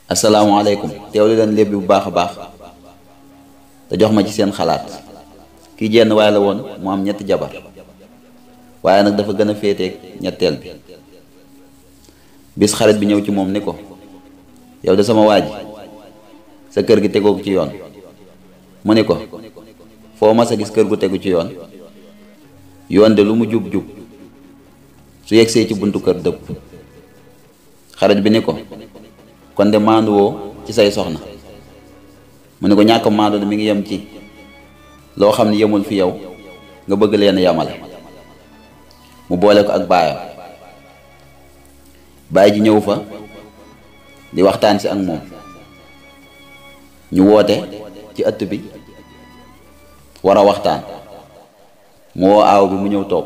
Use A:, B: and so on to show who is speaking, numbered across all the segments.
A: asalaamaaleykum teewlu leen lépp bu baax a baax te jox ma ci seen xalaat kii jenn waaye la woon mu am ñetti jabar waaye nag dafa gën a féeteeg ñetteel bi. bis xarit bi ñëw ci moom ni ko yow de sama waa ji sa kër gi tegoo ci yoon. mu ni ko foo ma sa gis kër gu tegu ci yoon. yoon de lu mu jub jub su yegsee ci buntu kër dëpp. xarit bi ni ko kon de maandu woo ci say soxna. mu ni ko ñàkk maandu de mi ngi yem ci loo xam ne yemul fi yow nga bëgg leen yamale. mu boole ko ak baayam. baay ji ñëw fa di waxtaan si ak moom. ñu woote ci ëtt bi war a waxtaan. mu woo aaw bi mu ñëw toog.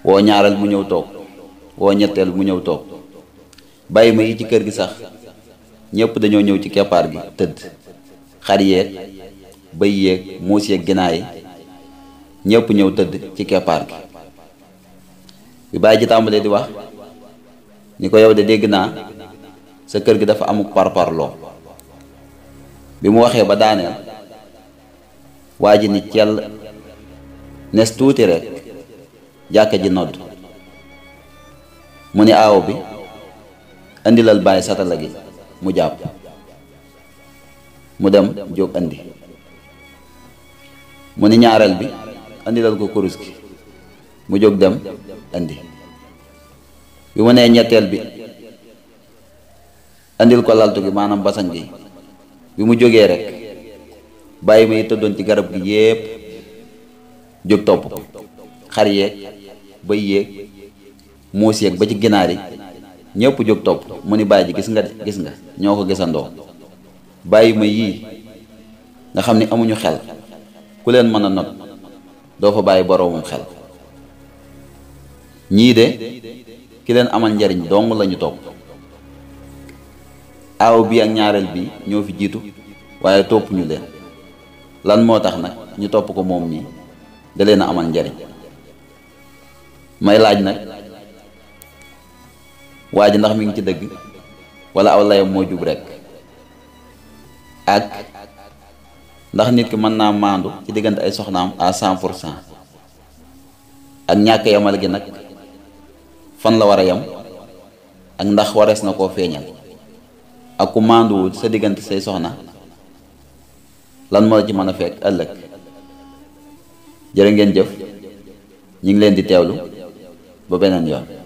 A: woo ñaareel mu ñëw toog. woo ñetteel mu ñëw toog. bàyyi ma yi ci kër gi sax ñépp dañoo ñëw ci keppaar gi tëdd. xar yeeg bëy yeeg muus yeeg ginaar yi ñépp ñëw tëdd ci keppaar gi. bi bàyyi ji tàmbalee di wax ni ko yow de dégg naa sa kër gi dafa amuk parparloo. bi mu waxee ba daaneel waa ji ni cell nes tuuti rek jàkka ji nodd. mu ni aaw bi indilal bàyyi satala gi mu jàpp. mu dem jóg indi. mu ni ñaareel bi indilal ko kurus gi mu jóg dem indi. bi mu nee ñetteel bi indil ko laltu gi maanaam basan gi. bi mu jógee rek bàyyi ma yi tëddoon ci garab gi yépp jóg topp ko. xar yeeg bëy yeeg muus yeeg ba ci ginaar yi ñépp jóg topp. mu ni bàyyi ji gis nga de gis nga ñoo ko gisandoo. bàyyi ma yii nga xam ni amuñu xel ku leen mën a not doo fa bàyyi boroomum xel. ñii de ki leen amal njariñ dong lañu topp. aaw bi ak ñaareel bi ñoo fi jiitu waaye topp ñu leen. lan moo tax nag ñu topp ko moom nii da leen a amal njariñ. may laaj nag waa ji ndax mi ngi ci dëgg wala aw layam moo jub rekk. ak ndax nit ki mën naa maandu ci diggante ay soxnaam à 100%. ak ñàkk yamal gi nag fan la war a yem ak ndax warees na koo feeñal. ak ku maanduwul sa diggante say soxna lan moo ci mën a fekk ëllëg. jërë ngeen jëf ñu ngi leen di teewlu ba beneen yoon.